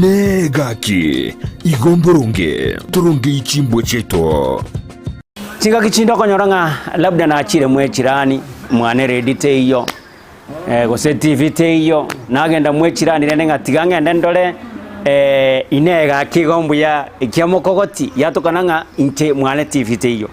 Inee gaki, igo mboronge torongei chimbwa chiaito? Chingaki chinde okonyora ng'a labda nachire mwechirani, mwane redio teiyo, gose TV teiyo, nagenda mwechirani rende ng'a tiga ng'ende ndore inee gaki igo mbuya ekia mokogoti, yatokana ng'a inche mwane TV teiyo,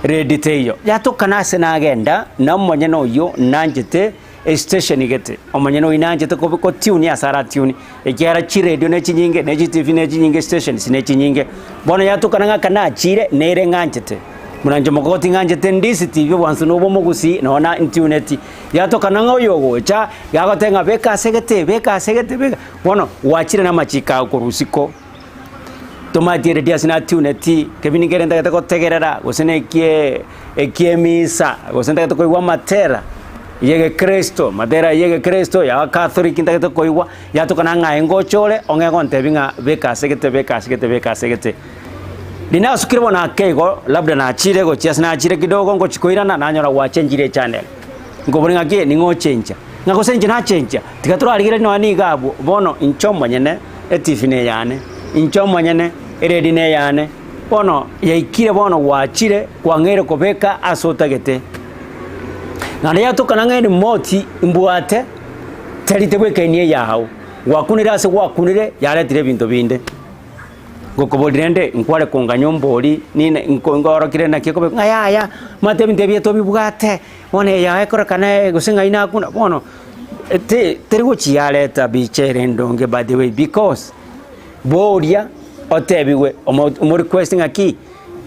redio teiyo. Yatokana ase nagenda, na omonyene oyio nanchete. Estation gete, omonyene oyio nanchete kobe kotiunia ase aratiunie, ekiagera chiredio ne chinyinge, ne chitivi ne chinyinge, stations ne chinyinge. Bono yatokana ng'a aka nachire, nere ng'anchete. Buna inche mokogoti ng'anchete ndisi tivi obwansu na obomogusii, nonya na ntiuneti. Yatokana ng'a oyo ogocha, gagoteba ng'a beka ase gete, beka ase gete, beka, bono gwachire na amachiko ao korwa isiko. Tomaeti eredio ase natiuneti, kebindi nkere ntagete gotegerera, gose na ekiee ekiemisa, gose ntagete koigwa amatera ya egekristo, matera ya egekristo, ya abacatholic ntagete koigwa, yatokana ng'a aye ngocha ore, ong'e gontebia ng'a beka ase gete beka ase gete beka ase gete. Riria nasukire bono ake igo, labda nachire gochia ase nachire kidogo ngochi koirana, nanyora gwachenchire echannel. Nkoboria ng'aki ning'o ochencha? Ng'a gose inche nachencha, tiga torarigereria nonya nigo abwo, bono inche omonyene etifi neyane, inche omonyene eredi neyane, bono yaikire bono gwachire kwang'eire kobeka ase otagete. Naende yatokana ng'a eremoti mbwate, teri tebwekaini eyao, gwakunire ase gwakunire yaretire ebinto binde. Ngokoboria rende nkware konganya ombori nine nko ngorokire naki ekobe ng'a yaya, omanyete ebinto ebi tobibwate, bono eye yaye ekorekana gose ng'ai nakuna, bono te teri gochi yareta bicha ere endonge by the way because, boria otebiwe omo omo request ng'aki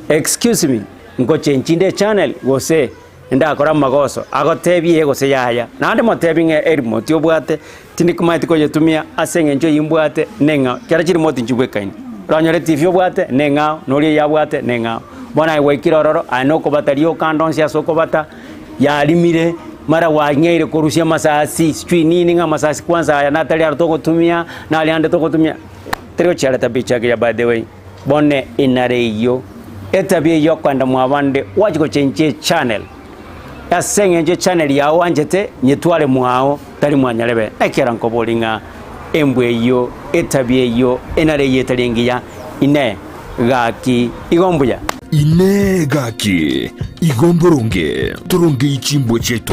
excuse me, ngochenchi inde echannel gose ndakore amagoso, agotebie ee gose yaya, naende motebie ng'a erimote obwate Tindi komaeti koyetumia ase engencho eyio mbwate neng'ao, ekiagera chirimoti nchibwekaini. Oranyore etifi obwate neng'ao, na oria eyio abwate neng'ao. Bono aye gwaikire ororo, aye nokobata rioka ande onsi ase okobata, yarimire, mara gwang'eire korusia amasasi, sijui nini ng'a amasasi kwanza aya natari aro togotumia, naria ande togotumia, teri gochiareta picha ekiya by the way. Bono inare eyio, etabia eyio okoenda mwabande, gwachia gochenchia echannel. Ase engencho echannel yao oanchete, nyetware mwao, tari mwanyarebe. Ekero nkoboria ng'a embwa eyio, etabia eyio, enare eyio etari engiya, Inee! Gaki, igo mbuya? Inee! Gaki, igo mboronge torongei chimbwa chiaito?